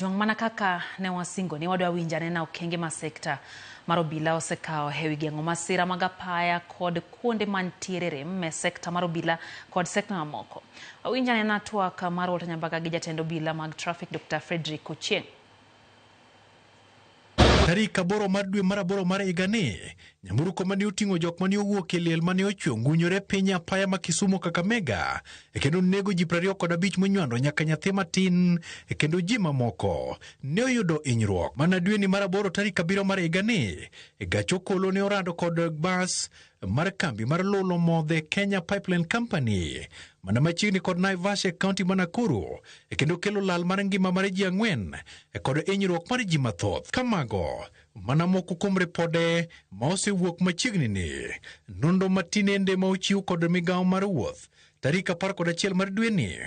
Jwang' mana kaka ne wasingo ni wadwa winjo anena okenge ma sekta mar obila osekawo e wi geng'o masira mag apaya kod kuonde mantiere rem e sekta mar obila kod sekta mamoko. Wawinj anena twak mar Walter Nyambaga gi jatend obila mag traffic Dr. Frederick Ochieng'. Tarik 8 mar dwe mar 8 mar higani, nyamburko mane oting'o jok mane owuok e liel mane ochwe ongunyore piny e apaya ma Kisumu Kakamega e kendo nego ji 25 monywando nyaka nyathi matin e kendo ji mamoko ne oyudo hinyruok. Mana dweni mar 8 tarik 7 mar higani, e gach okolo ne orado kod bas mar kambi mar lolo mo The Kenya Pipeline Company mana machiegni kod Naivasha e kaunti ma Nakuru e kendo kelo lal mar ngima mar ji 4 e kod hinyruok mar ji mathoth. Kamago mana moko kuom ripode ma osewuok machiegni ni nonro matinende ma ochiw kod migawo mar wuoth tarik 11 mar dweni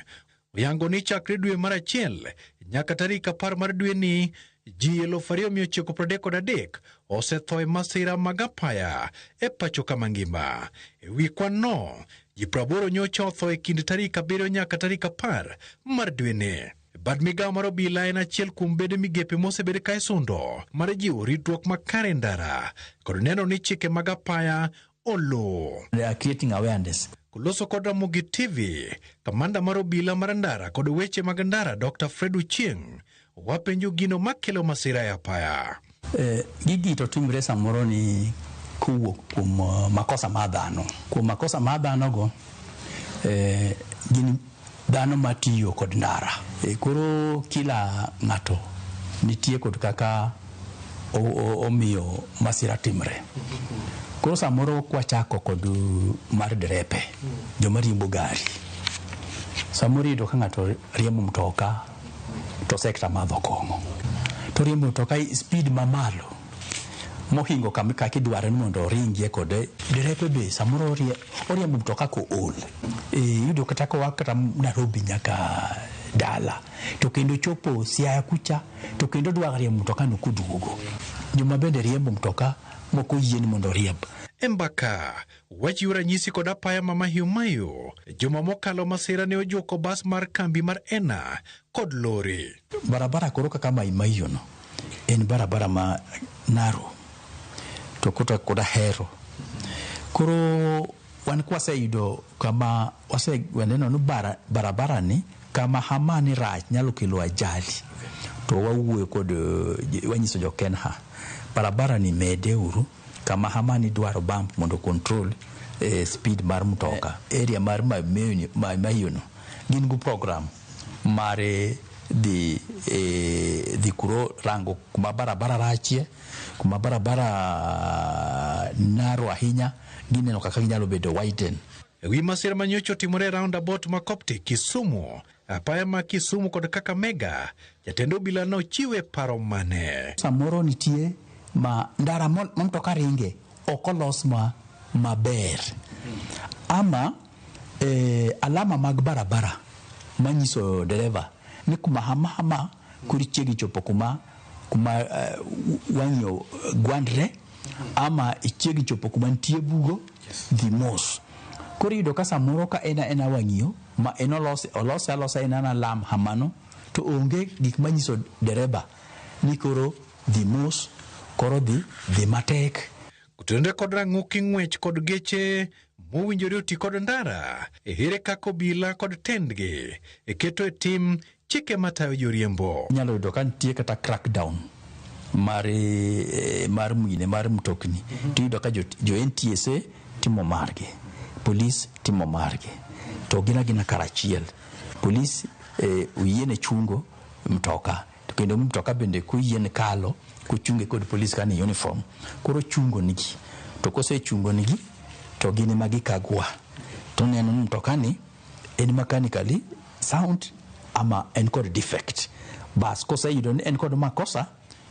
oyango ni chakre dwe mar 1 nyaka tarik 10 mar dweni ji 2933 osetho e masira mag apaya e pacho kama ngima. E wi kwan no, ji 80 nyocha otho e kind tarik 7 nyaka tarik 10 mar dweni. Bad migawo mar obila en achiel kuom bede migepe mosebed ka isundo mar jiwo ritruok makare e ndara kod neno ni chike mag apaya oluw. They are creating awareness. Koloso kod Ramogi TV, kamanda mar obila mar ndara kod weche mag ndara Dr. Fred Ochieng' wapenjo gino makelo masira e apaya. Gigi to timre samoro ni kowuok kuom makosa mar dhano. Kuom makosa mar dhano go, gin dhano matiyo kod ndara. Koro kila ng'ato nitie kod kaka omiyo masira timre. Koro samoro kwachako kod mar derepe, joma riembo gari. Samoro iyudo ka ng'ato riembo mtoka to sekta madho kong'o. To riembo mtoka e speed mamalo mohingo kaka idwaro ni mondo oringie kode. Derepe be samoro oriembo mtoka kool. Iyudo kata koa kata Nairobi nyaka dala. To kendo chopo Siaya kucha, to kendo dwa riembo mtoka no koduogo. Joma bende riembo mtoka mok oyie ni mondo oriemb. E mbaka, wachiwo ranyisi kod apaya ma Mahiu Mahiu. Juma mokalo masira ne ojuko bas mar kambi mar Ena kod lori. Barabara koro kaka Mahiu Mahiu no en barabara ma narrow to kota kod ahero. Koro wan kwaseyudo kama waneno ni barabara ni kama hamani rach nyalo kelo ajali to wawuoyo kod wanyiso jo Kenha barabara ni mede uru kama hamani dwaro bump mondo control speed mar mtoka. Area mar Mahiu no gin gi program mar dhi kuro rango kuma barabara rachie, kuma barabara narrow ahinya, gineno kaka ginyalo bedo widen. E wi masira ma nyocha otimore e roundabout ma Coptic, Kisumu, apaya ma Kisumu kod Kakamega, jatend obila nochiwe paro mane? Samoro nitie ma ndara ma mtoka ringe ok olos maber. Ama alama mag barabara manyiso dereva ni kuma hama hama koro chiegni chopo kuma wang'yo gwandre ama ichiegni chopo kuma nitie bugo dhi mos. Koro iyudo ka samoro ka en aena wang'yo ma en olose alosa en ana lam hamano to onge gik manyiso dereba ni koro dhi mos, koro dhi matek. Kotenore kod rang'uki ng'wech kod geche mowinjore oti kod ndara, ere kaka obila kod tendgi e keto e tim chike matayo joriembo. Inyalo yudo ka nitie kata crackdown mar mine mar mtokni. Tiyudo ka jo NTSA timo margi, polis timo margi, to gin agina karachiel. Polis oyiene chungo mtoka, to kendo mtoka bende koyiene kalo kochunge kod polis ka ni uniform, koro chungo nigi. To kosechungo nigi to gin ema gikagwa, to neno ni mtoka ni en mechanically sound ama en kod defect. Bas koseyudo ni en kod makosa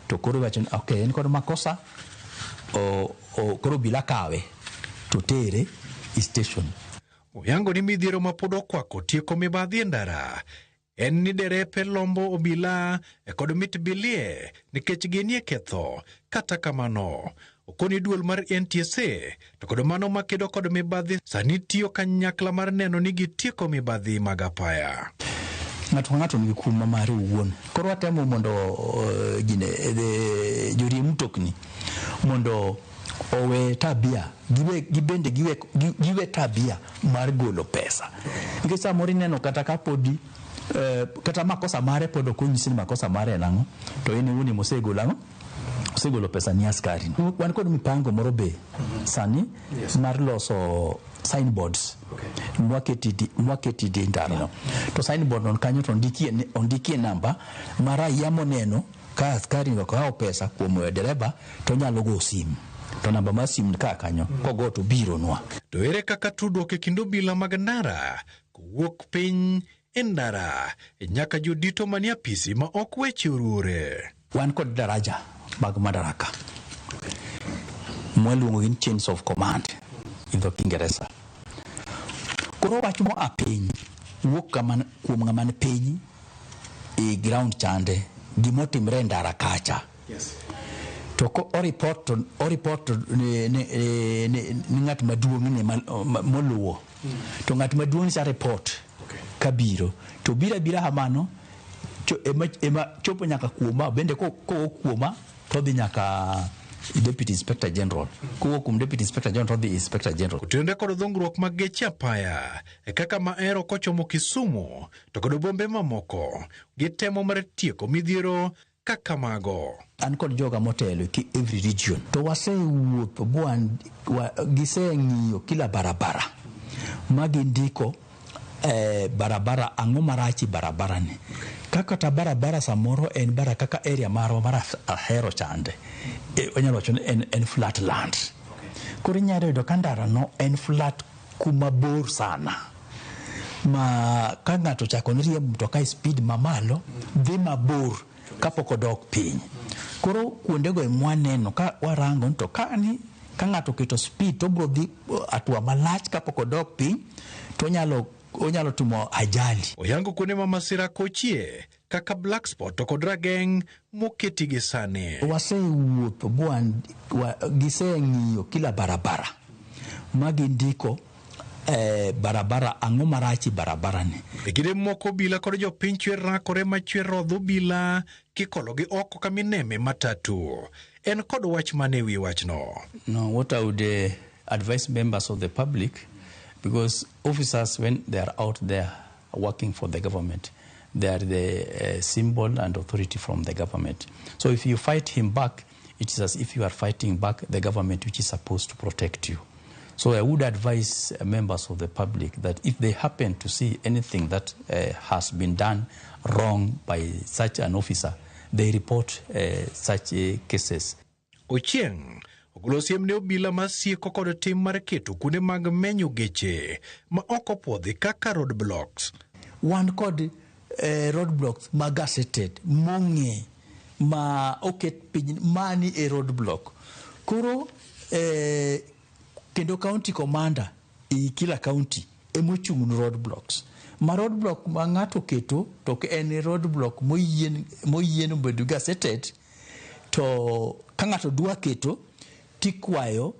to koro iwacho ni okay, en kod makosa, koro obila kawe to tere e station. Oyango ni midhiero ma pod okwako tieko mibadhi e ndara en ni derepe lombo obila kod mit bilie nikech ginie ketho. Kata kamano, okoni duol mar NTSA to kod mano makedo kod mibadhi sani tiyo kanyakla mar neno ni gitieko mibadhi mag apaya. Ng'ato ka ng'ato nigi kum ma mare owuon. Koro watemo mondo gine joriemb mtokni mondo owe tabia gibende giwe tabia mar golo pesa. Nikech samoro ineno kata ka podi kata makosa mare pod ok onyisi ni makosa mare en ang'o, to en owuon ema osegolo ang'o? Osegolo pesa ni askari. Wan kod mipango moro be sani mar loso signboards mwaketi di ndara no. To signboard no kanyo to ondikie namba ma raia moneno ka askari okawo pesa kuom dereba to onyalo go simu. To namba mar simu ka kanyo kogo to bironwa. To ere kaka tudruok e kind obila mag ndara kowuok piny e ndara nyaka jodito manie apisi ma ok weche oruore? Wan kod daraja mag madaraka mwaluongo ni chains of command e dho Kiingereza. Koro wach moa piny wuok kuom ng'ama ni piny e ground chande gimotimre e ndara kacha. To ko oripot to oripot ni ng'at maduong' ni moluwo. To ng'at maduong' cha report kabiro to biro abira kamano ema chopo nyaka kuoma bende kowuok kuoma to dhi nyaka Deputy Inspector General. Kowuok kuom Deputy Inspector General to dhi Inspector General. Otenore kod dhungruok mag geche apaya e kaka Mahero kochomo Kisumu to kod bombe mamoko gitemo mar tieko midhiero kaka mago. An kod joga motelo ki every region to wasewuotho giseng'iyo kila barabara ma gindiko barabara ang'o marach e barabara ni. Kaka ta barabara samoro en bara kaka area marwa mar Ahero chande, wanyalo wacho ni en flat land. Koro inyalo yudo ka ndara no en flat kuma bor sana ma ka ng'ato ochako ni riembo mtoka e speed mamalo dhi mabor kapok odok piny. Koro kuondego ema waneno ka warango ni to ka ng'ato oketo speed to obiro dhi hatua malach kapok odok piny to onyalo timo ajali. Oyango kuonde ma masira kochie kaka black spot to kod rageng' moketi gi sani. Wasewuotho giseng'iyo kila barabara ma gindiko barabara ang'o marach e barabara ni. E kinde moko obila kod jopiny chwer rakore machwer rodho obila kikologi oko kamineme matatu. En kod wach mane e wi wachno? No, what I would advise members of the public, because officers when they are out there working for the government, they are the symbol and authority from the government. So if you fight him back, it is as if you are fighting back the government which is supposed to protect you. So I would advise members of the public that if they happen to see anything that has been done wrong by such an officer, they report such cases. Ochieng' ogolo siem ne obila masieko kod tim mar keto kuonde mag menyo geche ma ok opuodhi kaka roadblocks. Wan kod roadblocks ma gazetted mong'e ma oket piny mani e roadblock. Koro kendo county commander e kila county emochung' ne roadblocks. Ma roadblock ma ng'ato keto to ok en roadblock moyien obedo gazetted, to ka ng'ato dwa keto tikwayo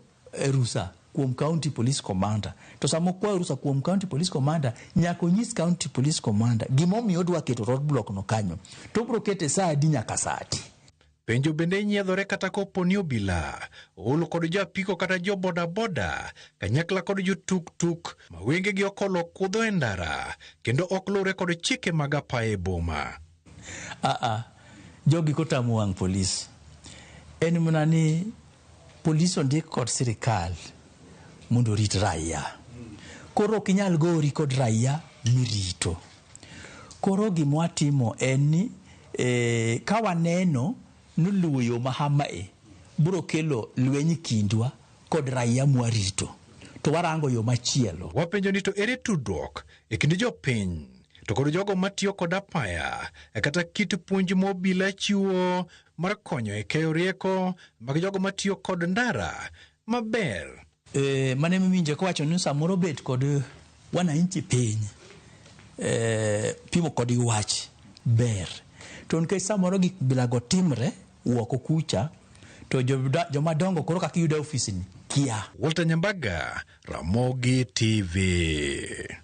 rusa kuom county police commander. To sama okwayo rusa kuom county police commander, nyaka onyis county police commander gimomiyo odwa keto roadblock no kanyo. To obiro kete saa adi nyaka saa adi. Penjo bende nyiedhore kata kopo ni obila ool kod jo apiko kata jo bodaboda kanyakla kod jo tuk-tuk ma wengegi okolo kudho e ndara kendo ok luwre kod chike mag apaya e boma. Jogi kotamo wang' polis en mana ni polis ondik kod sirikal mondo orit raia. Koro ok inyal gori kod raia mirito. Koro gima watimo en ni ka waneno ni luwo yo ma kamae biro kelo lweny kindwa kod raia mwarito, to warango yo machielo. Wapenjo ni to ere tudruok e kind jopiny to kod jogo matiyo kod apaya kata kit puonj ma obila chiwo mar konyo e keyo rieko mag jogo matiyo kod ndara maber. Mane miwinjo kowacho ni samoro bet kod wananchi piny pimo kodgi wach ber, to nikech samoro gik bilago timre oko kucha to joma dongo koro kaka iyudo e ofisni kia. Walter Nyambaga, Ramogi TV.